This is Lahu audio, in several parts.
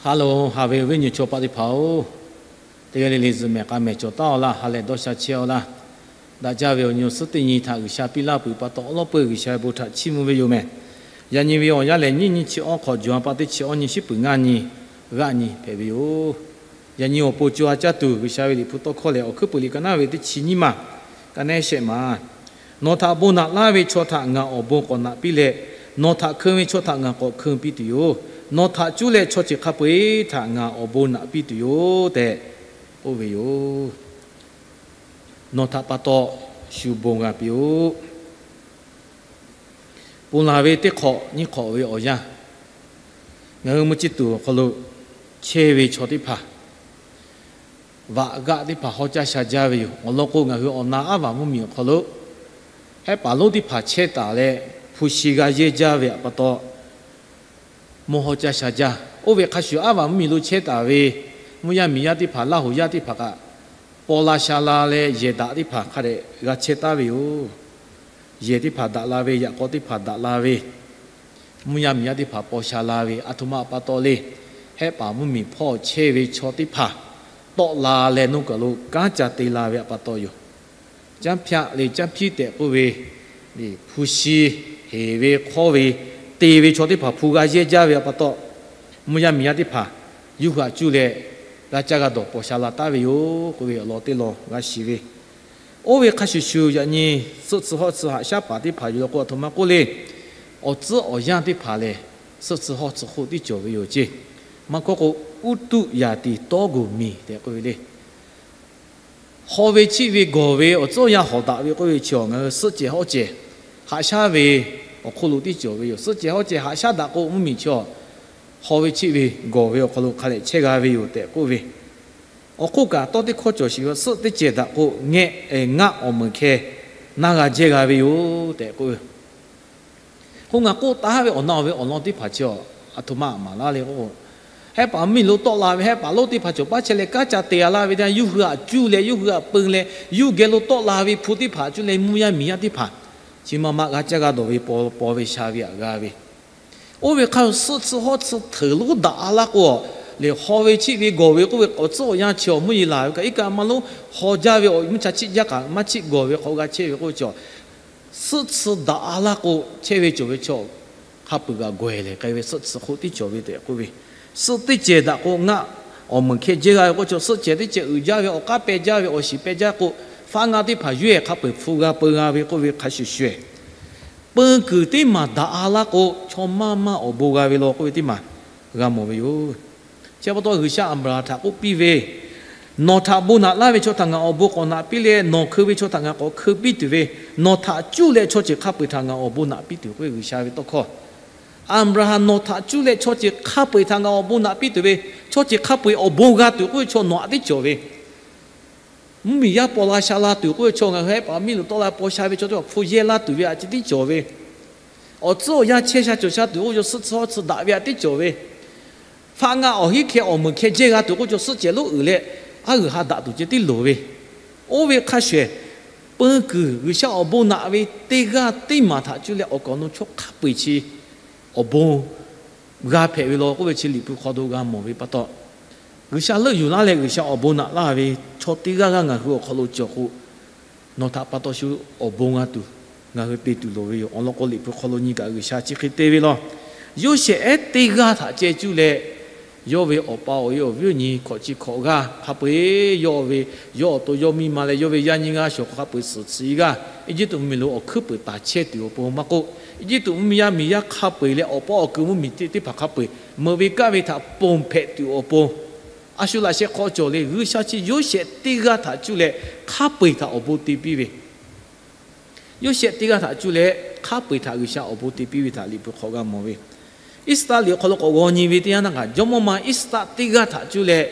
Ha loˬ, haꞈ ve awˬ viˉ awˬ nyi chaw paˆ teˇ hpaˍ-oˬ, teˇ g'aˇ le le zuhꞈ mehˍ k'a mehˍ cawˬ taˉ-aw laˇ. Ha lehˬ dawˇ sha chehˇ-aw laˇ. Daꞈ jaˇ ve awˬ nyi awˬ suhˉ teˇ nyi htaꞈ G'uiˬsha piˇ laˇ peuˬ pa taw, awˉ lawˉ peuˬ G'uiˬsha ve bon htaꞈ chiˇ mvuh ve yoˬ mehˍ. Yaꞈ nyi ve awˬ yanˇ lehˬ, nyiˇ nyi chi awˇ hk'awꞈ, jawˬ ha pa teˇ chi awˇ nyi, shiˉ puiˍ ngaˇ nyi, g'aˆ nyi hpehꞈ ve yoˬ. Yaꞈ nyi awˬ pon co ha caˇ tuˬ G'uiˬsha ve Liꞈ hpu tawˇ hkawˇ lehˬ, awˬ hkuiˉ puiˍ liꞈ ka naˉ ve teˇ chi nyiˇ maˬ, ka naˉ shehˆ maˬ. Nawˬ htaꞈ bon naꞈ laˇ ve chaw htaꞈ ngaˬ awˬ bon k'awꞈ naꞈ piˇ leh, nawˬ htaꞈ hkeun ve chaw htaꞈ ngaˬ k'awꞈ hkeun piˇ tuˬ yoˬ. Nawˬ htaꞈ cuˇ leh chaw ceuˬ hk'a peu-eˬ htaꞈ ngaˬ awˬ bon naꞈ piˇ tuˬ yoˬ tehꞈ k'oˆ ve yoˬ. Nawˬ htaꞈ pa taw shu bon g'a piˇ-oˆ. Ponˬ laˬ ve teˇ hk'awꞈ nyiˇ hk'awꞈ ve awˬ yanˇ, ngaˬ hui mvuhˇ ciˇ tuˬ awˬ hk'aw lo chehˇ ve chaw teˇ hpaˍ, vaꞈ g'aˆ teˇ hpaˍ hawˉ caˇ sha jaˇ ve yoˬ. Awˬ lawn k'o, ngaˬ hui awˬ na aˉ vaˬ mvuhˇmiˬ awˬ hk'aw lo hehˆ paˍ lonˉ teˇ hpaˍ chehˇ taˍ leh, hpu shi g'a yehˇ jaˇ ve pa taw, mvuhˇ hawˉ caˇ sha jaˇ. Oˇ ve hk'a shuˍ, aˉ vaˬ mvuhˇmiˬ lo chehˇ taˍ ve mvuhˇ yaˇ miˬ yaˇ teˇ hpaˍ, Laˇ hoꞈ yaˇ teˇ hpaˍ kaꞈ, paw la sha la leh yehˬ daꞈ teˇ hpaˍ hk'a dehꞈ g'a chehˇ taˉ ve yoˬ. Yehˬ teˇ hpaˍ daꞈ la ve, yaꞈ k'aw teˇ hpaˍ daꞈ la ve, mvuhˇ yaˇ miˬ yaˇ teˇ hpaˍ paw sha la ve, aˬ htoꞈ ma pa taw le, hehˆ paˍ mvuhˇmiˬ hpawˇ chehˇ ve chaw teˇ hpaˍ tawˆ la leh, nawˬ kaˬ lo kanˉ ca te la ve pa taw yoˬ. Canˇ hpyaˆ le, canˇ hpiˉ tehꞈ k'oˆ ve, hpu shi heˍ ve hk'awˇ ve te ve chaw teˇ hpaˍ hpu g'a yehˇ jaˇ ve pa taw, mvuhˇ yaˇ miˬ yaˇ teˇ hpaˍ yawˇ hui htaꞈ cuˇ leh g'a caˇ g'a dawˬ paw sha la taˉ ve yoˬ k'oˆ ve awˬ lawn teˇ lawn g'a shiˍ ve. Oˇ ve hk'a shuˍ shuˍ, yaꞈ nyi suhˆ tcuh hawˉ tcuh haꞈ shaˉ paˍ teˇ hpaˍ yuˬ la k'o, aˬ htoꞈ ma k'oˆ le, awˬ tcuhˉ awˬ yanˇ teˇ hpaˍ lehˬ, suhˆ tcuh hawˉ tcuh hk'oˆ tiˉ cawˬ ve yoˬ ceˇ. Maˇ kawˆ k'o, uˉ tuˆ yaˍ tiˍ tawˇ g'uˬ miˬ tehꞈ k'oˆ ve le. Haw ve chiˆ ve gawˬ ve awˬ tcuhˉ awˬ yanˇ hawˍ daꞈ ve k'oˆ ve chi, ngaˬ hui suhˆ cehˬ hawˉ cehˬ haꞈ shaˉ ve awˬ hk'oˆ lo tiˉ cawˬ ve yoˬ. Suhˆ cehˬ hawˉ cehˬ haꞈ shaˉ daꞈ k'o, mvuhˇmiˬ chi haw ve chiˆ ve gawˬ ve awˬ hk'aw lo hk'a leh chehˇ g'a ve yoˬ tehꞈ k'oˆ ve. Awˬ hk'oˆ kaꞈ, tawˇ teˇ hkawˇ cawˬ shiˍ ve, suhˆ teˇ cehˬ daꞈ k'o, ngaˆ awˬ meunˍ hkeh naˇ g'a jehˇ g'a ve yoˬ tehꞈ k'oˆ ve. K'o, ngaˬ k'oˆ taˍ ve awˬ na ve awˬ lawn teˇ hpaˍ chi aˬ htoꞈ ma maˍ laˇ le k'o, hehˆ paˍ mvuhˇmiˬ lo tawˆ la ve hehˆ paˍ lonˉ teˇ hpaˍ cawˬ paˉ chehˇ leh kanˉ ca te-a laˇ ve teˇ yanˇ, yawˇ hui htaꞈ cuˇ leh yawˇ hui htaꞈ peun leh, yawˇ geh lo tawˆ la ve hpu teˇ hpaˍ cuˇ leh mvuhˇ yaˇ miˬ yaˇ teˇ hpaˍ chi ma ma g'a caˇ g'a dawˬ ve paw paw ve sha ve htaꞈ g'a ve. Oˇ ve hk'a suhˆ tcuh hawˉ tcuh hteuꞈ lonˉ daꞈ-a laˇ k'o, lehˬ haw ve chiˆ ve gawˬ ve k'oˆ ve awˬ tcuhˉ awˬ yanˇ chi awˬ mvuhˇ yeˬ laˬ ve kaꞈ, iˉ kaˆ maˇ lonˉ haw jaˇ ve awˬ mvuhˇ cha chiˆ jaˇ kaꞈ maˇ chiˆ gawˬ ve hk'aw g'a chehˇ ve k'oˆ ve chi, suhˆ tcuh daꞈ-a laˇ k'o, chehˇ ve cawˬ ve chaw hk'a peu-eˬ g'a gawˬ-e leh k'ai ve suhˆ tcuh hk'oˆ tiˉ cawˬ ve tehꞈ k'oˆ ve. Suhˆ teˇ cehˬ daꞈ k'o, ngaˆ awˬ meunˍ hkeh jehˇ g'a ve k'oˆ ve chi, suhˆ cehˬ teˇ cehˬ uiˍ jaˇ ve, awˬ k'aˉ peh jaˇ ve, awˬ shiˍ peh jaˇ k'o, faˆ ngaˆ teˇ hpaˍ yawˇ-ehˬ hk'a peu-eˬ hpu g'a peu g'a ve k'oˆ ve hk'a shuˍ shuˍ-ehˬ, peun kuiˬ teˇ maˬ daꞈ-a laˇ k'o, chaw maˇ maˇ awˬ bon g'a ve law k'oˆ ve teˇ maˬ g'a mawˬ ve yoˬ. Chi pa taw G'uiˬsha Aˍbraˍhanˍ htaꞈ k'oˆ piˇ ve, Nawˬ htaꞈ bon naꞈ laˇ ve chaw htaꞈ ngaˬ awˬ bon k'awꞈ naꞈ piˇ leh, nawˬ hkeun ve chaw htaꞈ ngaˬ k'awꞈ hkeun piˇ tuˬ ve, nawˬ htaꞈ cuˇ leh chaw ceuˬ hk'a peu-eˬ htaꞈ ngaˬ awˬ bon naꞈ piˇ tuˬ k'oˆ ve G'uiˬsha ve tawˇ hkawˇ. Aˍbraˍhanˍ, nawˬ htaꞈ cuˇ leh chaw ceuˬ hk'a peu-eˬ htaꞈ ngaˬ awˬ bon naꞈ piˇ tuˬ ve, chaw ceuˬ hk'a peu-eˬ awˬ bon g'a tuˬ k'oˆ ve chaw nawˬ htaꞈ teˇ cawˬ ve mvuhˇmiˬ yaˇ paw la sha la tuˬ k'oˆ ve chaw, ngaˬ hui hehˆ paˍ mvuhˇmiˬ lo tawˆ la paw sha ve chaw teˇ hpaˍ hpu yehˇ laˇ tuˬ ve htaꞈ chi teˇ cawˬ ve, awˬ tcuhˉ awˬ yanˇ chehˇ sha cawˬ sha tuˬ k'oˆ ve chaw suhˆ tcuh hawˉ tcuh daꞈ ve htaꞈ teˇ cawˬ ve, faˆ ngaˆ awˬ hinˉ hkeh awˬ meunˍ hkeh jehˇ g'a tuˬ k'oˆ ve chaw suhˆ cehˬ lonˉ uiˍ leh, aˉ g'uiˬ ha daꞈ tuˬ ceh tiˉ loˍ ve. Oˇ ve hk'a shuˍ-ehˬ, peun kuiˬ G'uiˬsha awˬ bon naꞈ ve teˇ g'aˇ teˇ maˬ htaꞈ cuˇ leh awˬ kaˍ awˬ nu chaw hk'a peu-eˬ chi awˬ bon g'a hpehꞈ ve law k'oˆ ve chi Liꞈ hpu hk'aw lo g'a mawˬ ve pa taw, G'uiˬsha leuˆ yuˬ laˇ leh G'uiˬsha awˬ bon naꞈ laˇ ve chaw teˇ g'aˇ g'aˇ ngaˬ hui awˬ hk'aw lo cawˬ k'o, nawˬ htaꞈ pa taw shu awˬ bon g'a tuˬ ngaˬ hui te tuˬ loˍ ve yoˬ. Awˬ lawn k'o, Liꞈ hpu hk'aw lo nyi kaꞈ G'uiˬsha chi hk'e te ve law. Yoˇsehꞈ ehˉ teˇ g'aˇ htaꞈ ceh cuˇ leh, yawˇ ve awˬ pa awˬ e awˬ viˉ awˬ nyi hkawꞈ chi hkawꞈ g'aˇ hk'a peu-eˬ yawˇ ve, yawˇ awˬ to yawˇ miˇ ma leh yawˇ ve yaˇ nyiˇ g'aˇ shawˍ hk'aw hk'a peu-eˬ suhˍ tcuh-e g'aˇ, Eˇjiˇtuꞈ mvuhˇmiˬ lo awˬ hkuiˉ puiˍ taˍ chehˇ tuˬ awˬ pon maˇ k'oˆ, Eˇjiˇtuꞈ mvuhˇmiˬ yaˇ miˬ yaˇ hk'a peu-eˬ leh awˬ pa awˬ kuiˬ mvuhˇmiˬ teˇ hpaˍ hk'a peu-eˬ meuꞈ ve kaˇ ve htaꞈ ponˬ hpehꞈ tuˬ awˬ pon, a shu laꞈ sheh hk'aw cawˬ le. G'uiˬsha chi Yoˇsehꞈ teˇ g'aˇ htaꞈ cuˇ leh hk'a peu-eˬ htaꞈ awˬ bon te piˇ ve, Yoˇsehꞈ teˇ g'aˇ htaꞈ cuˇ leh hk'a peu-eˬ htaꞈ G'uiˬsha awˬ bon te piˇ ve htaꞈ Liꞈ hpu hk'aw g'a mawˬ ve. Iˉsaˍreˍlaˆ awˬ hk'aw lo k'awꞈ g'aw nyi ve teˇ yanˇ htaˇ kaꞈ, jawˇmawˇ ma Iˉsaˍreˍlaˆ teˇ g'aˇ htaꞈ cuˇ leh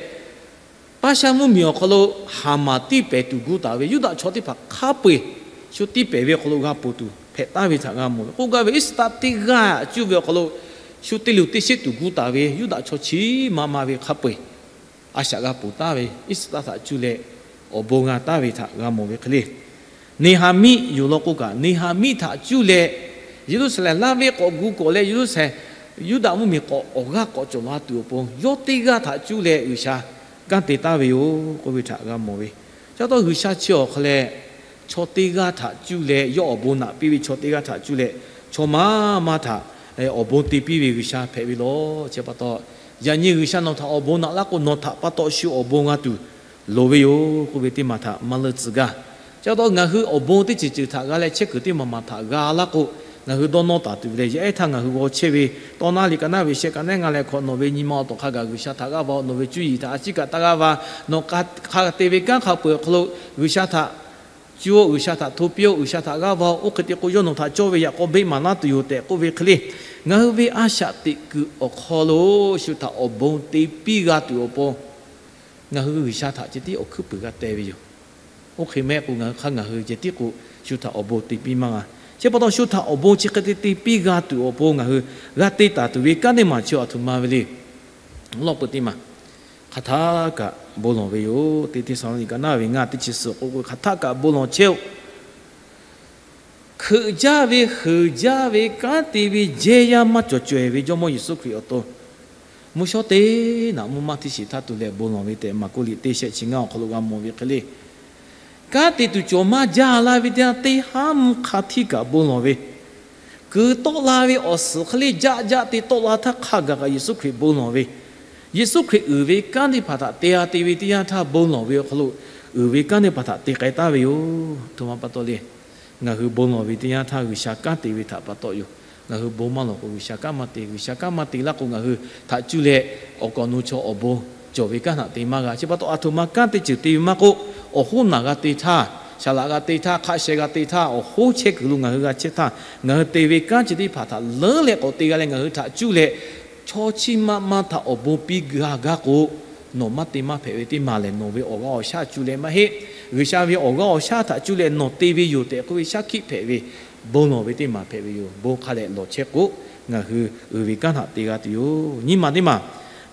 Paˇshaˆ mvuhˇmiˬ awˬ hk'aw lo Haˍmaˍ tiˇ pehˍ tuˬ gu taˍ ve Yuˇdaꞈ chaw teˇ hpaˍ hk'a peu-eˬ shu tiˇ pehˍ ve awˬ hk'aw lo g'a ponˬ tuˬ hpehꞈ taˍ ve htaꞈ g'a mawˬ ve. K'oˆ gaˇ ve, Iˉsaˍreˍlaˆ teˇ g'aˇ cuˇ ve awˬ hk'aw lo shu te luˬ te sheˆ tuˬ gu taˍ ve Yuˇdaꞈ chaw chi ma ma ve hk'a peu-eˬ a shaꞈ g'a ponˬ taˍ ve, Iˉsaˍreˍlaˆ htaꞈ cuˇ leh awˬ bon g'a taˍ ve htaꞈ g'a mawˬ ve hk'e le. Neˍhaˍmiˆ yoˬ law k'o kaꞈ, Neˍhaˍmiˆ htaꞈ cuˇ leh Yeˍruˆsaˍlehnˍ laˇ venˇ k'awꞈ gu k'awꞈ leh Yeˍruˆsaˍlehnˍ Yuˇdaꞈ mvuhˇmiˬ k'awꞈ awˬ g'aˇ k'awꞈ cawˬ la tuˬ awˬ pon, yawˇ teˇ g'aˇ htaꞈ cuˇ leh G'uiˬsha kanˉ te taˍ ve yoˬ k'oˆ ve htaꞈ g'a mawˬ ve. Chi pa taw G'uiˬsha chi awˬ hk'aw leh, chaw teˇ g'aˇ htaꞈ cuˇ leh yawˇ awˬ bon naꞈ piˇ ve, chaw teˇ g'aˇ htaꞈ cuˇ leh chaw maˇ maˇ htaꞈ awˬ bon te piˇ ve G'uiˬsha hpehꞈ ve lawˬ. Chi pa taw, yaꞈ nyi G'uiˬsha nawˬ htaꞈ awˬ bon naꞈ laˇ k'o, nawˬ htaꞈ pa taw shu awˬ bon g'a tuˬ loˍ ve yoˬ k'oˆ ve teˇ maˬ htaꞈ maˇ leuˆ tcuh gaˇ. Chi pa taw ngaˬ hui awˬ bon teˇ ceuˬ ceuˬ htaꞈ g'a leh chehˇ kuiˬ teˇ maˬ maˬ htaꞈ g'a laˇ k'o, ngaˬ hui dawˇ nawˇ taˍ tuˬ ve leh, yaˇ ehˉ htaˇ ngaˬ hui g'aw chehˇ ve, tawˇ naˉ liꞈ ka naˉ ve shehˆ ka naˉ ngaˇ leh hkawꞈ, nawˬ ve nyi ma awˬ tawˍ hk'a gaˬ G'uiˬsha htaꞈ g'aˇ va-oˬ, nawˬ ve cuˇ yiˍ htaꞈ a ciˉ kaꞈ taˇ g'aˇ va, nawˬ hk'a te ve kanˉ hk'a peu-eˬ awˬ hk'aw lo G'uiˬsha htaꞈ cuˇ-oˆ, G'uiˬsha htaꞈ hto piˇ-oˆ, G'uiˬsha htaꞈ g'aˇ va-oˬ, oˇ hk'e te k'o yawˇ nawˬ htaꞈ cawˇ ve yaꞈ k'aw beˆ maˍ laˇ tuˬ yoˬ tehꞈ k'oˆ ve hk'e le, ngaˬ hui ve a shaꞈ teꞈ kuiˬ awˬ hk'aw lo shu htaꞈ awˬ bon te piˇ g'a tuˬ awˬ pon, ngaˬ hui G'uiˬsha htaꞈ ceh tiˉ awˬ hkuiˉ puiˍ g'a teh ve yoˬ. Oˇ hk'e mehˆ k'o ngaˬ hui hk'aˇ ngaˬ hui ceh tiˉ k'o shu htaꞈ awˬ bon te piˇ maˇ g'a. Chi pa taw shu htaꞈ awˬ bon chi hk'e te te piˇ g'a tuˬ awˬ pon ngaˬ hui g'a te taˍ tuˬ ve kanˉ teˇ maˬ chi aˬ htoꞈ ma ve le. Lawˇ peuˬ teˇ maˬ, hk'aˬ htaˆ kaꞈ bon lawˬ ve yoˬ. Teˇ Hteˇsaˍlawˇniˆ ka naˉ ve ngaˇ teˇ chi suhˍ k'oˆ k'o, hk'aˬ htaˆ kaꞈ bon lawˬ chehˇ-oˆ. Hkeuꞈ jaˇ ve, heuˬ jaˇ ve, kanˉ te ve, jehˇ yaˇ maˇ cawˬ cawehˬ ve Jawˇmawˇ Yeˍsuˆ Hkriꞈ awˬ to, mvuhˇ shawˉ teˇ naꞈ mvuhˇ maˇ htiˇ shiˍ htaˇ tu leh bon lawˬ ve tehꞈ Maˍkuˆ liꞈ teˇ shehˆ chi ngaˇ awˬ hk'aw lo g'a mawˬ ve hk'e le. Kanˉ te tuˬ cawˬ maˇ jaˇ la ve teˇ yanˇ, teˇ haˉ mvuhˇ hk'a htiˇ kaꞈ bon lawˬ ve, kuiˬ tawˆ la ve awˬ suhˍ hk'e le jaˆ jaˆ te tawˆ la htaˇ hk'a gaˬ kaꞈ Yeˍsuˆ Hkriꞈ bon lawˬ ve, Yeˍsuˆ Hkriꞈ uiˍ ve kanˉ teˇ hpaˍ htaꞈ te g'a te ve teˇ yanˇ htaˇ bon lawˬ ve awˬ hk'aw lo, uiˍ ve kanˉ teˇ hpaˍ htaꞈ te k'ai taˍ ve yoˬ. Htoꞈ ma pa taw le. Ngaˬ hui bon lawˬ ve teˇ yanˇ htaˇ G'uiˬsha kanˉ te ve htaꞈ pa taw yoˬ. Ngaˬ hui bon maˇ lawˬ k'o G'uiˬsha kanˉ maˇ te. G'uiˬsha kanˉ maˇ te laˇ k'o ngaˬ hui htaꞈ cuˇ leh awˬ kaˍ awˬ nu chaw awˬ bon cawˬ ve kanˉ htaꞈ te maˇ g'a. Chi pa taw aˬ htoꞈ ma kanˉ teˇ ceuˬ te ve maˇ k'oˆ, awˬ hoˉ naˬ g'a te htaˇ, saˍ laꞈ g'a te htaˇ, hk'a sheh g'a te htaˇ, awˬ hoˉ chehˇ kuiˬ lo ngaˬ hui g'a chehˇ htaˇ, ngaˬ hui te ve kanˉ chi teˇ hpaˍ htaꞈ leuˉ leh k'awꞈ te g'a leh ngaˬ hui htaꞈ cuˇ leh chaw chiˇ maˇ maˇ htaꞈ awˬ bon piˇ g'a gaˇ k'o, nawˬ maˇ te maˇ hpehꞈ ve teˇ maˬ lehˬ, nawˬ ve awˬ g'aˇ awˬ shaˉ cuˇ leh maˇ heˆ. G'uiˬsha ve awˬ g'aˇ awˬ shaˉ htaꞈ cuˇ leh nawˬ te ve yoˬ tehꞈ k'oˆ ve shaˉ hkiˆ hpehꞈ ve, bon lawˬ ve teˇ maˬ hpehꞈ ve yoˬ. Bon hk'a dehꞈ lawˬ chehˇ k'o, ngaˬ hui uiˍ ve kanˉ htaꞈ te g'a tuˬ yoˬ. Nyiˇ maˬ teˇ maˬ,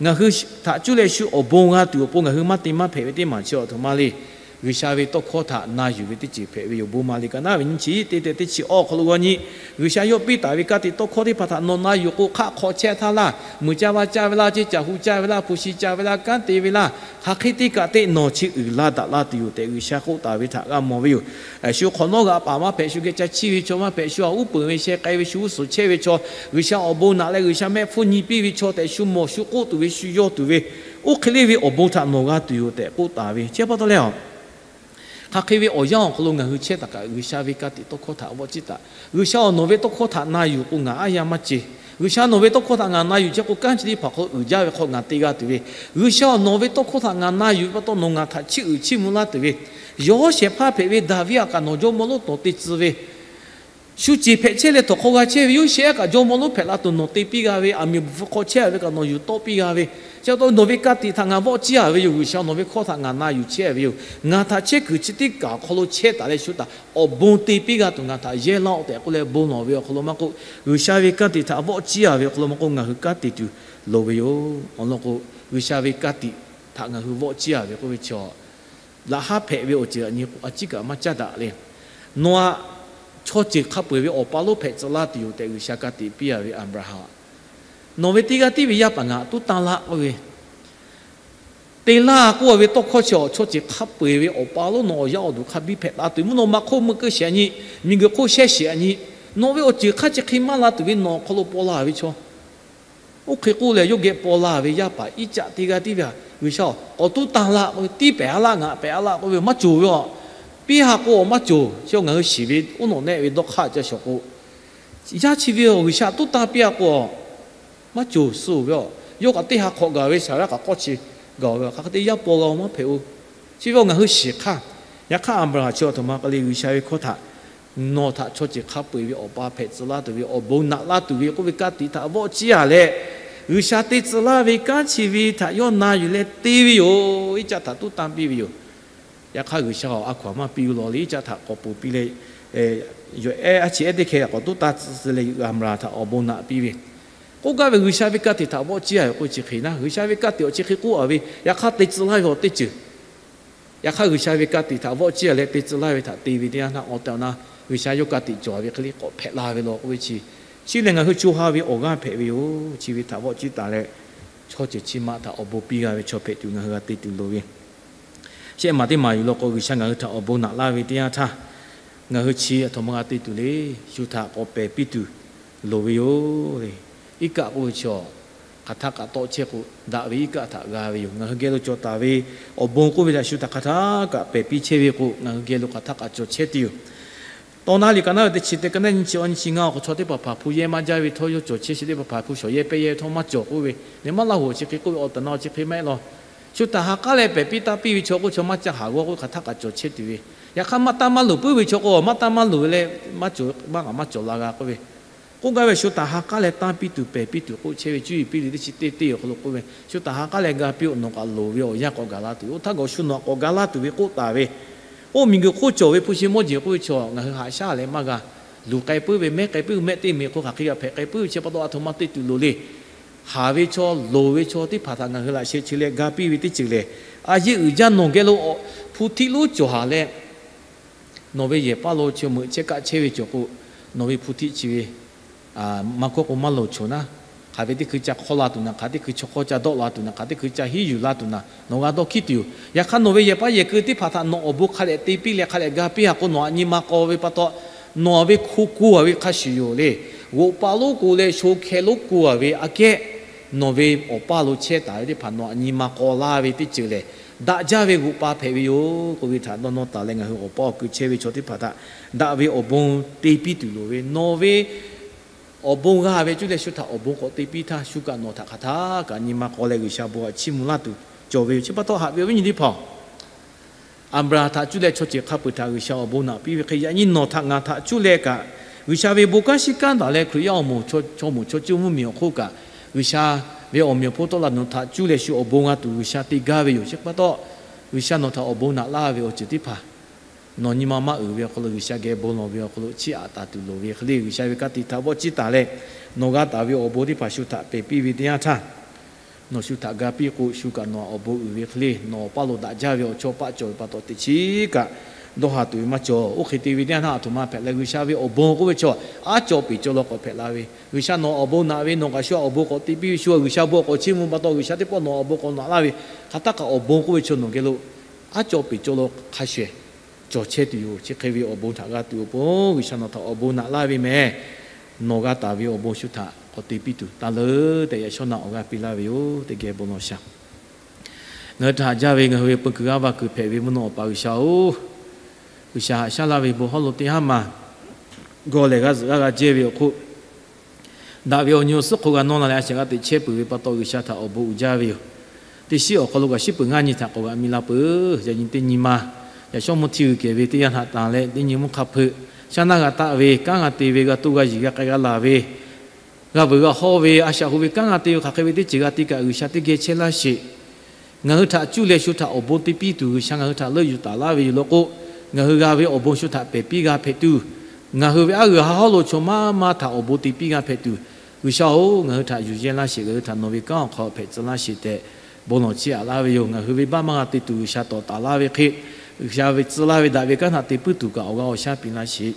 ngaˬ hui htaꞈ cuˇ leh shu awˬ bon g'a tuˬ awˬ pon ngaˬ hui maˇ te maˇ hpehꞈ ve teˇ maˬ chi aˬ htoꞈ ma le. G'uiˬsha ve tawˇ hkawˇ htaꞈ na yuˬ ve teˇ ceuˬ hpehꞈ ve yoˬ. Bon maˍ liꞈ ka naˉ ve nyiˇ chi teˇ tehꞈ teˇ chi awˬ hk'aw lo g'a nyi, G'uiˬsha yawˇ piˇ taˍ ve ka tiꞈ tawˇ hkawˇ teˇ hpaˍ htaꞈ nawˬ na yuˬ k'o, hk'aˆ hk'aw chehˇ htaˇ laˇ, muiˬ ca va ca ve laˇ, ceˇ caˬ hu ca ve laˇ, hpu shi ca ve laˇ, kanˉ te ve laˇ, hk'aˬ hk'e te kaꞈ teˇ nawˬ chi uiˍ la daꞈ la tuˬ yoˬ tehꞈ G'uiˬsha k'oˆ taˍ ve htaꞈ g'a mawˬ ve yoˬ. Shu hk'awꞈ nawˉ g'aꞈ paˍ maˇ hpehꞈ, shu geh ca chiˇ ve chaw maˇ hpehꞈ, shu a uˉ peunˍ ve sheh k'ai ve shu g'uˇ suhˍ chehˇ ve chaw, G'uiˬsha awˬ bon naꞈ leh G'uiˬsha mehˆ hpfuhˇ nyi piˇ ve chaw tehꞈ shu mawˬ shu k'oˆ tuˬ ve shu yawˇ tuˬ ve, oˇ hk'e le ve awˬ bon htaꞈ nawˬ g'a tuˬ yoˬ tehꞈ k'oˆ taˍ ve. Chi pa taw leh a hk'aˬ hk'e ve awˬ yanˇ awˬ hk'aw lo ngaˬ hui chehˇ taˍ kaꞈ G'uiˬsha ve ka tiꞈ tawˇ hkawˇ htaꞈ vawˆ ciˇ taˍ. G'uiˬsha-oˬ, nawˬ ve tawˇ hkawˇ htaꞈ na yuˬ k'o ngaˬ aˉ yanˇ maˇ ce. G'uiˬsha nawˬ ve tawˇ hkawˇ htaꞈ ngaˬ na yuˬ chehˇ k'o, kanˉ chi teˇ hpaˍ hk'aw uiˍ jaˇ ve hk'aw ngaˬ te g'a tuˬ ve. G'uiˬsha-oˬ, nawˬ ve tawˇ hkawˇ htaꞈ ngaˬ na yuˬ ve pa taw nawˬ ngaˬ htaꞈ chiˇ uiˍ chiˇ mvuh laˇ tuˬ ve. Yawˇ shehˍ hpaˇ hpehꞈ ve Daˍviˆ aꞈ kaꞈ nawˬ jawˇmawˇ lonˉ tawˍ te tcuh ve, shu ceˬ hpehꞈ chehˇ leh tawˍ hk'aw g'a chehˇ ve Yoˇsehꞈ kaꞈ jawˇmawˇ lonˉ hpehꞈ la tuˬ nawˬ te piˇ g'a ve, aˬ miˍ bvuhꞈ hpu hk'aw chehˇ ve kaꞈ nawˬ yuˬ tawˆ piˇ g'a ve. Chi pa taw nawˬ ve ka tiꞈ htaꞈ ngaˬ vawˆ ciˇ a ve yoˬ. G'uiˬsha nawˬ ve hkawˇ htaꞈ ngaˬ na yuˬ chehˇ ve yoˬ. Ngaˬ htaꞈ chehˇ kuiˬ chi teˇ kaˬ awˬ hk'aw lo chehˇ taˍ leh shu htaꞈ awˬ bon te piˇ g'a tuˬ ngaˬ htaꞈ yehˇ laˇ-oˆ tehꞈ k'oˆ leh bon lawˬ ve awˬ hk'aw lo maˇ k'oˆ, G'uiˬsha ve ka tiꞈ htaꞈ vawˆ ciˇ a ve awˬ hk'aw lo maˇ k'oˆ, ngaˬ hui kanˉ te tuˬ loˍ ve yoˬ. Awˬ lawn k'o, G'uiˬsha ve ka tiꞈ htaꞈ ngaˬ hui vawˆ ciˇ a ve k'oˆ ve chi laꞈ haˉ hpehꞈ ve awˬ ceuˬ aꞈ nyi k'o a ciˉ kaꞈ maˇ caˉ daꞈ le. Nawˬ aꞈ chaw ceuˬ hk'a peu-eˬ ve awˬ pa lonˉ hpehꞈ tcuh laˇ tuˬ yoˬ tehꞈ G'uiˬsha ka tiꞈ piˇ a ve Aˍbraˍhanˍ, nawˬ ve teˇ g'aˇ tiˉ ve yaˇ paˍ ngaˬ tuˉ tanˇ laˇ k'oˆ ve, te laˇ k'oˆ ve tawˇ hkawˇ chi awˬ chaw ceuˬ hk'a peu-eˬ ve awˬ pa lonˉ nawˬ awˬ yaˇ awˬ duˬ hk'a biˇ hpehꞈ la tuˬ, mvuhˇ naw ma hk'oˆ meuˇ keu shehˍ nyi, miˬguiˬ hk'oˆ shehˇ shehˍ nyi, nawˬ ve awˬ ceuˬ hk'aˇ chi hk'e maˇ la tuˬ ve nawˬ awˬ hk'aw lo paw la ve chaw Oˇ hk'e k'oˆ leh, yawˇ geh paw la ve yaˇ paˍ Iˉcaˆ teˇ g'aˇ tiˉ ve, G'uiˬsha-oˬ, k'awꞈ tuˉ tanˇ laˇ k'oˆ ve, tiˉ pehˍ a laˇ, ngaˬ pehˍ a laˇ k'oˆ ve, maˇ cawˬ ve aˬ. Piˇ ha k'o, awˬ maˇ cawˬ. Chi ngaˬ hui shiˍ ve oˉ nawˬ nehˆ ve dawˇ hk'aˇ ca shawˍ k'o, yaˇ chi ve aˬ, G'uiˬsha tuˉ tanˇ piˇ a k'o, maˇ cawˬ suh ve aˬ. Yawˇ kaꞈ teˇ ha hk'awꞈ gaˬ ve, Saˍraˆ kaꞈ k'awˇ chi gaˬ ve aˬ. Hk'aˬ hk'e te yaˇ paw g'a-oˬ, maˇ hpehꞈ-oˬ. Chi ve aˬ, ngaˬ hui shiˍ hk'aˇ. Yaꞈ hk'aˇ, Aˍbraˍhanˍ chi aˬ htoꞈ ma k'ai le, G'uiˬsha ve hkawˇ htaꞈ nawˬ htaꞈ chaw ceuˬ hk'a peu-eˬ ve awˬ pa hpehꞈ tcuh laˇ tuˬ ve, awˬ bon naꞈ laˇ tuˬ ve k'oˆ ve ka tiꞈ htaꞈ vawˆ ciˇ a leh, G'uiˬsha te tcuh laˇ ve kanˉ chi ve htaꞈ yawˇ na yuˬ leh te ve yoˬ. Iˉcaˆ htaꞈ tuˉ tanˇ piˇ ve yoˬ. Yaꞈ hk'aˇ, G'uiˬsha-oˬ, a hkaw-anˬ maˇ piˇ ve law le, Iˉcaˆ htaꞈ k'awꞈ ponˬ piˇ leh, yawˬ ehˉ a chi ehˉ teˇ hkeh k'awꞈ tuˉ tanˇ tcuh leh, Aˍbraˍhanˍ htaꞈ awˬ bon naꞈ piˇ ve k'oˆ gaˇ ve, G'uiˬsha ve ka tiꞈ htaꞈ vawˆ ciˇ a ve k'oˆ ve chi hk'e naˉ, G'uiˬsha ve ka tiꞈ awˬ chi hk'e k'oˆ a ve, yaꞈ hk'aˇ te tcuh laˇ ve awˬ teˇ ceuˬ. Yaꞈ hk'aˇ, G'uiˬsha ve ka tiꞈ htaꞈ vawˆ ciˇ a leh te tcuh laˇ ve htaꞈ te ve teˇ yanˇ htaˇ, awˬ tehˬ awˬ na G'uiˬsha yawˇ ka tiꞈ cawˬ ve hk'e le k'awꞈ hpehꞈ la ve law k'oˆ ve chi, Chi lehˬ, ngaˬ hui co ha ve awˬ g'aˇ hpehꞈ ve yoˬ. Chi ve htaꞈ vawˆ ciˇ taˍ leh, chaw ceuˬ chi ma htaꞈ awˬ bon piˇ g'a ve chaw hpehꞈ tuˬ ngaˬ hui g'a te tuˬ loˍ ve. Shehˆ maˬ teˇ maˬ yuˬ law k'o, G'uiˬsha ngaˬ hui htaꞈ awˬ bon naꞈ laˇ ve teˇ yanˇ htaˇ, ngaˬ hui chi aˬ htoꞈ ma g'a te tuˬ le. Shu htaꞈ k'awꞈ pehˬ piˇ tuˬ loˍ ve yoˬ le. Iˉ kaˆ k'oˆ ve chaw, hk'aˬ htaˆ kaꞈ tawˆ chehˇ k'o, daꞈ ve iˉ kaˆ htaꞈ g'a ve yoˬ. Ngaˬ hui geh lo cawˬ taˍ ve awˬ bon k'oˆ ve htaꞈ shu htaꞈ hk'aˬ htaˆ kaꞈ pehˬ piˇ chehˇ ve k'o, ngaˬ hui geh lo hk'aˬ htaˆ kaꞈ cawˬ chehˇ tuˬ yoˬ. Tawˇ naˉ liꞈ ka naˉ ve teˇ chi teˇ ka naˉ nyiˇ chi awˇ nyiˇ chi ngaˇ awˬ hk'aw, chaw teˇ hpaˍ hpaˍ hpu yehˇ maˇ jaˇ ve htawˇ, yawˇ cawˬ chehˇ. Chi teˇ hpaˍ hpaˍ hpu shawˍ yehˇ pehˇ yehˇ ve htawˇ maˇ cawˬ k'oˆ ve, ne maˇ laˇ hoꞈ chi hk'e k'oˆ ve, awˬ taˍ na chi hk'e maˇ heˆ law. Shu htaꞈ ha k'aˉ leh pehˬ piˇ taˇ piˇ ve chaw k'oˆ ve chaw maˇ ca haˍ g'awˇ k'oˆ ve, hk'aˬ htaˆ kaꞈ cawˬ chehˇ tuˬ ve. Yaꞈ hk'aˇ, maˇ tanˇ maˇ luˬ puiˉ ve chaw k'o, maˇ tanˇ maˇ luˬ ve leh maˇ cawˬ, maˇ kaꞈ maˇ cawˬ la g'a k'oˆ ve. K'oˆ gaˇ ve, shu htaꞈ ha k'aˉ leh tanˇ piˇ tuˬ pehˬ piˇ tuˬ k'oˆ chehˇ ve cuˇ yiˍ piˇ liꞈ teˇ chi teˇ teˇ awˬ hk'aw lo k'oˆ ve, shu htaꞈ ha k'aˉ leh ga piˇ-oˆ. Nawˬ kaꞈ loˍ ve awˬ yanˇ k'awꞈ gaˬ la tuˬ ve, oˇ htaˇ gaˬ shu nawˬ htaꞈ k'awꞈ ga laˇ tuˬ ve k'oˆ taˍ ve. Oˇ miˬguiˬ hk'oˆ cawˬ ve hpu shi mawˇ jeˬ k'oˆ ve chaw, ngaˬ hui haꞈ shaˉ leh maˇ g'a. Luˬ k'ai puiˉ ve, mehˉ k'ai puiˉ ve, mehˆ teˇ meꞈ hk'oˆ hk'aˬ hk'e g'a hpehꞈ k'ai puiˉ ve, chi pa taw aˬ htoꞈ ma te tuˬ loˍ le. Haˍ ve chaw, loˍ ve chaw teˇ hpaˍ htaꞈ ngaˬ hui laꞈ sheh chi leh ga piˇ ve teˇ ceuˬ lehˬ, a yeˇ uiˍ jaˇ nawˬ geh lo hpu htiˆ lonˉ cawˬ haˍ leh, nawˬ ve yehˬ paˇ lo chi meuꞈ chehˇ kaˆ chehˇ ve cawˬ k'o, nawˬ ve hpu htiˆ chi ve maˇ hkawˇ k'o maˇ loˍ choˬ naˉ, hk'aˬ ve teˇ hkui ca hk'awˇ la tuˬ naˍ, hk'aˬ teˇ hkui chaw hk'awˇ ca dawˆ la tuˬ naˍ, hk'aˬ teˇ hkui ca hiˉ yuˬ la tuˬ naˍ, nawˬ g'a dawˇ hkiˉ tuˬ yoˬ. Yaꞈ hk'aˇ, nawˬ ve yehˬ paˇ yehˬ keu teˇ hpaˍ htaꞈ nawˬ awˬ bon hk'a dehꞈ te piˇ leh hk'a dehꞈ ga piˇ ha k'o, nawˬ aꞈ nyi ma k'aw ve pa taw, nawˬ ve hko ko a ve hk'a shuˍ yoˬ le. G'oꞈ pa lonˉ ko leh sho hkeh lonˉ ko a ve aꞈ kehˉ, nawˬ ve awˬ paˇ lo chehˇ taˍ ve teˇ hpaˍ nawˬ aꞈ nyi ma k'aw laˇ ve teˇ ceuˬ lehˬ, daꞈ jaˇ ve g'oꞈ pa hpehꞈ ve yoˬ k'oˆ ve htaꞈ dawˇ nawˇ taˍ leh, ngaˬ hui awˬ paˇ awˬ keu chehˇ ve chaw teˇ hpaˍ htaꞈ daꞈ ve awˬ bon te piˇ tuˬ loˍ ve. Nawˬ ve awˬ bon g'a ve cuˇ leh shu htaꞈ awˬ bon k'awꞈ te piˇ htaˇ, shu kaꞈ nawˬ htaꞈ hk'aˬ htaˆ kaꞈ nyi ma k'aw leh G'uiˬsha bon htaꞈ chiˇ mvuh laˇ tuˬ cawˬ ve yoˬ. Chi pa taw haꞈ ve awˬ viˉ nyi teˇ hpaˍ-oˬ, Aˍbraˍhanˍ htaꞈ cuˇ leh chaw ceuˬ hk'a peu-eˬ htaꞈ G'uiˬsha awˬ bon naꞈ piˇ ve hk'e, yaꞈ nyi nawˬ htaꞈ ngaˬ htaꞈ cuˇ leh kaꞈ, G'uiˬsha ve bon kanˉ shiˉ kanˉ daꞈ leh Hkriꞈ yaˇ awˬ moˍ chaw moˍ chaw cuˇ mvuhˇmiˬ awˬ hk'oˆ kaꞈ, G'uiˬsha ve awˬ meꞈ awˬ hponˇ tawˆ la nawˬ htaꞈ cuˇ leh shu awˬ bon g'a tuˬ G'uiˬsha te gaˇ ve yoˬ. Chi pa taw, G'uiˬsha nawˬ htaꞈ awˬ bon naꞈ laˇ ve awˬ ceuˬ teˇ hpaˍ nawˬ nyi ma maˇ uiˍ ve awˬ hk'aw lo G'uiˬsha geh bon lawˬ ve awˬ hk'aw lo chiˇ aꞈ taˍ tuˬ loˍ ve hk'e le, G'uiˬsha ve ka tiꞈ htaꞈ vawˆ ciˇ taˍ leh, nawˬ g'a taˍ ve awˬ bon teˇ hpaˍ shu htaꞈ pehˬ piˇ ve teˇ yanˇ htaˇ, nawˬ shu htaꞈ ga piˇ k'o, shu kaꞈ nawˬ awˬ bon uiˍ ve hk'e le, nawˬ awˬ paˇ lo daꞈ jaˇ ve awˬ chawˇ paˆ cawˬ ve pa taw, teꞈ chiˉ kaꞈ dawˇ ha tuˬ ve maˇ cawˬ. Oˇ hk'e te ve teˇ yanˇ htaˇ, aˬ htoꞈ ma hpehꞈ leh G'uiˬsha ve awˬ bon k'oˆ ve chaw, aˉ cawˬ peˍ cawˬ law k'awꞈ hpehꞈ la ve, G'uiˬsha nawˬ awˬ bon naꞈ ve, nawˬ kaꞈ shu awˬ bon k'awꞈ te piˇ ve, shu G'uiˬsha bon k'awꞈ chiˇ mvuh pa taw, G'uiˬsha teˇ pawˆ nawˬ awˬ bon k'awꞈ naꞈ laˇ ve, hk'aˬ htaˆ kaꞈ awˬ bon k'oˆ ve chaw nawˬ geh lo aˉ cawˬ peˍ cawˬ law hk'a shuˍ cawˬ chehˇ tuˬ yoˬ. Chi hk'e ve awˬ bon htaꞈ g'a tuˬ awˬ pon, G'uiˬsha nawˬ htaꞈ awˬ bon naꞈ laˇ ve mehˍ. Nawˬ g'a taˍ ve awˬ bon shu htaꞈ k'awꞈ te piˇ tuˬ taˇ leuˉ tehꞈ, yaꞈ shawˉ naˆ awˬ g'aˇ piˇ laˇ ve yoˬ. Teˇ geh bon lawˬ shaˍ. Ngaˬ hui htaꞈ haꞈ jaˇ ve ngaˬ hui ve peu kuiˬ g'aˇ va kuiˬ hpehꞈ ve mvuhˇ naw Awˬ pa G'uiˬsha-oˬ, G'uiˬsha haꞈ shaˉ laˇ ve bon hawˉ lo teˇ haˉ maˬ gawˬ lehˬ g'aˇ zuhꞈ g'aˇ g'a jehˇ ve awˬ hk'oˆ, daꞈ ve awˬ nyi awˬ suhˉ hk'oˆ g'a nawˇ la leh a shaꞈ g'a teꞈ chehˇ peuˬ ve pa taw, G'uiˬsha htaꞈ awˬ bon uiˍ jaˇ ve yoˬ. Teˇ shiˉ awˬ hk'aw lo kaꞈ shiˉ peuˬ ngaˇ nyi htaꞈ k'awꞈ g'aꞈ mi la peuˬ. Yaꞈ nyi teˇ nyi ma, yaꞈ shawˉ mvuhˇ htiˇ g'uiˬ kehˬ ve teˇ yanˇ htaꞈ tanˬ leh, teˇ nyi mvuhˇ hk'a hpeuꞈ shaˉ naˇ g'a taˆ ve, kanˉ g'a te ve, g'a toˇ g'a yiˬ g'a k'ai g'a laˬ ve, g'a veuꞈ g'a hawˇ ve, a shaꞈ hu ve kanˉ g'a te ve hk'aˬ hk'e ve teˇ ceuˬ g'a te kaꞈ, G'uiˬsha teˇ geh chehˇ laˇ sheˍ. Ngaˬ hui htaꞈ cuˇ leh shu htaꞈ awˬ bon te piˇ tuˬ G'uiˬsha ngaˬ hui htaꞈ leuˆ yuˬ taˍ laˇ ve yoˬ law k'o, ngaˬ hui g'a ve awˬ bon shu htaꞈ pehˬ piˇ g'a hpehꞈ tuˬ, ngaˬ hui ve aˉ g'uiˬ ha hawˉ lo chaw maˇ maˇ htaꞈ awˬ bon te piˇ g'a hpehꞈ tuˬ, G'uiˬsha-oˬ, ngaˬ hui htaꞈ yuˬ yehˇ laˇ sheˍ, ngaˬ hui htaꞈ nawˬ ve kanˉ awˬ hk'aw hpehꞈ tcuh laˇ sheˍ tehꞈ, bon lawˬ chiˇ aꞈ laˇ ve yoˬ. Ngaˬ hui ve baˆ maˇ g'a te tuˬ G'uiˬsha tawˍ taˍ laˇ ve hk'e, G'uiˬsha ve tcuh laˇ ve daꞈ ve kanˉ htaꞈ te puiˉ tuˬ kaꞈ awˬ g'aˇ awˬ shaˉ piˇ laˇ sheˍ.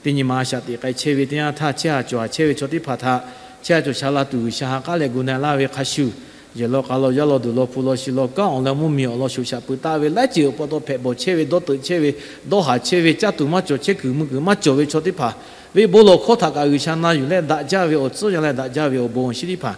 Teˇ nyi ma a shaꞈ teꞈ k'ai chehˇ ve teˇ yanˇ htaˇ, chehˇ ha cawˬ ha chehˇ ve chaw teˇ hpaˍ htaꞈ chehˇ ha cawˬ sha la tuˬ G'uiˬsha ha k'aˉ leh gu na laˇ ve hk'a shuˍ, yehˬ law k'a law yaˇ law duˬ law hpu law shi law kanˉ awˬ lawn mvuhˇmiˬ awˬ lawn shoꞈ shaꞈ pui taˆ ve laiˉ ceuˬ awˬ pa taw hpehꞈ bawˬ chehˇ ve, dawˇ teuꞈ chehˇ ve, dawˇ haˍ chehˇ ve, caˇ tuˬ maˇ cawˬ, chehˇ kuiˬ mui kuiˬ maˇ cawˬ ve chaw teˇ hpaˍ ve bon lawˬ hkawˇ htaꞈ kaꞈ G'uiˬsha na yuˬ leh daꞈ jaˇ ve awˬ tcuhˉ yaˇ leh daꞈ jaˇ ve awˬ bon awˬ shinˉ teˇ hpaˍ,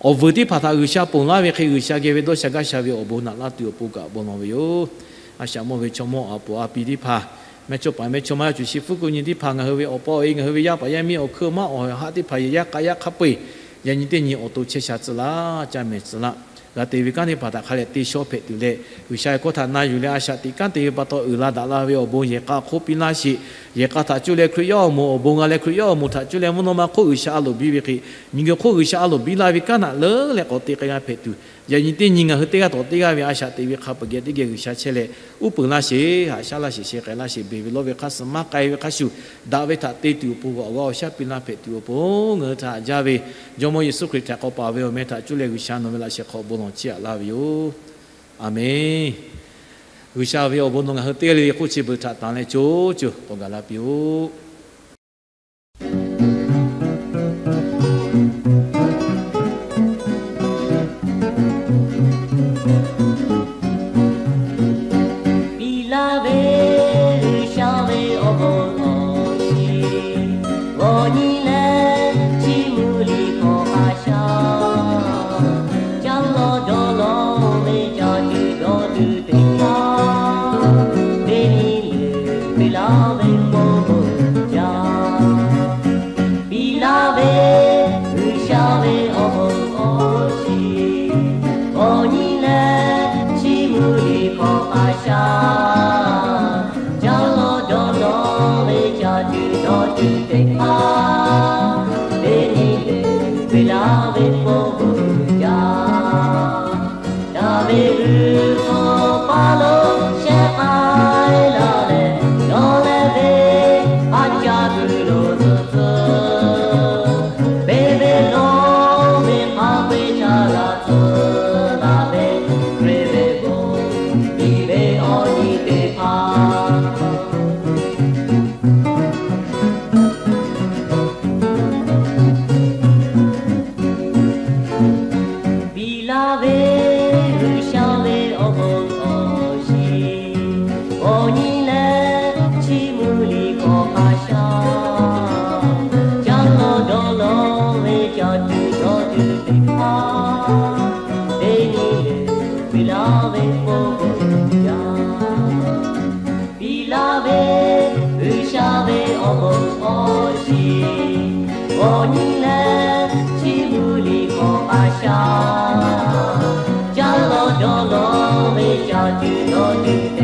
awˬ vuiˬ teˇ hpaˍ htaꞈ G'uiˬsha ponˬ laˇ ve hk'e, G'uiˬsha geh ve dawˇ sha gaˇ sha ve awˬ bon naꞈ laˇ tuˬ awˬ pon kaꞈ bon lawˬ ve yoˬ. A shaꞈ mawˇ ve chaw mawˇ a puˍ a pi teˇ hpaˍ, mehˇchawˇ paˍ mehˇchawˇma yaˇ cuˬ shi fuˉ kuˆ nyi teˇ hpaˍ, ngaˬ hui ve awˬ pa awˬ e, ngaˬ hui ve yaˇ paˍ yaˇ miˇ awˬ hkui maˇ awˬ haˆ teˇ hpaˍ yehˬ yaˇ k'a yaˇ hk'a peu-eˬ, yaꞈ nyi teˇ nyi awˬ to chehˇ sha tcuh laˇ, caˇ mehˍ tcuh laˇ. G'a te ve kanˉ teˇ hpaˍ htaꞈ hk'a leh te shawˉ hpehꞈ tuˬ leh, G'uiˬsha ve hkawˇ htaꞈ na yuˬ leh a shaꞈ teꞈ kanˉ te ve pa taw uiˍ la daꞈ la ve awˬ bon yehˬ k'a hk'oˆ piˇ laˇ sheˍ. Yehˬ k'a htaꞈ cuˇ leh Hkriꞈ yaˇ awˬ moˍ awˬ bon g'a leh, Hkriꞈ yaˇ awˬ moˍ htaꞈ cuˇ leh mvuhˇ naw ma hk'oˆ G'uiˬsha a loˍ biˇ ve hk'e, miˬguiˬ hk'oˆ G'uiˬsha a loˍ biˇ laˇ ve kanˉ htaꞈ leuˉ leh k'awꞈ te k'ai g'a hpehꞈ tuˬ, yaꞈ nyi teˇ nyi ngaˬ hui teˇ g'aˇ tawˍ teˇ g'aˇ ve a shaꞈ teꞈ ve hk'a peu-eˬ geh teˇ geh G'uiˬsha chehˇ leh uˉ peunˍ laˇ sheˍ, haꞈ shaˉ laˇ sheˍ, sheh k'ai laˇ sheˍ, beˬ ve lawˇ ve hk'a suh maˇ k'ai ve hk'a shuˍ, daꞈ ve htaꞈ te tuˬ awˬ pon kaꞈ awˬ g'aˇ awˬ shaˉ piˇ laˇ hpehꞈ tuˬ awˬ pon, ngaˬ hui htaꞈ haꞈ jaˇ ve Jawˇmawˇ Yeˍsuˆ Hkriꞈ htaꞈ k'awꞈ paˍ ve awˬ meh htaꞈ cuˇ leh G'uiˬsha nawˬ ve laꞈ sheh hk'aw bon lawˬ chiˇ aꞈ laˇ ve yoˬ. Aˬmenˍ. G'uiˬsha ve awˬ bon nawˬ ngaˬ hui teˇ g'aˇ le le hk'oˆ chi beuꞈ htaꞈ tanˬ leh co co k'awꞈ gaˬ la piˇ-oˆ. Piˇ laˇ ve k'oˆ k'o, yaˇ, daꞈ ve G'uiˬ hk'aw paˇ lo shehˆ k'ai la leh, dawˇ leh ve a caˇ tuˬ lo tcuh tcuh, beˇ ve lawˇ ve hk'a peu-eˬ ca g'a tcuh la ve, Hkriꞈ ve bon biˇ ve awˬ nyi teˇ hpaˍ Piˇ laˇ ve G'uiˬsha ve awˬ bon awˬ shiˍ, awˬ nyi leh chiˇ mvuh liꞈ hk'aw hk'a sha, caˇ lawˬ dawˇ lawˬ ve caˇ tuˬ dawˇ tuˬ teˇ hpaˍ, teˇ nyi lehˬ piˇ laˇ ve k'oˆ k'o, yaˇ, piˇ laˇ ve G'uiˬsha ve awˬ bon awˬ shiˍ, awˬ nyi leh chiˇ mvuh liꞈ hk'aw hk'a sha, caˇ lawˬ dawˇ lawˬ ve caˇ tuˬ dawˇ tuˬ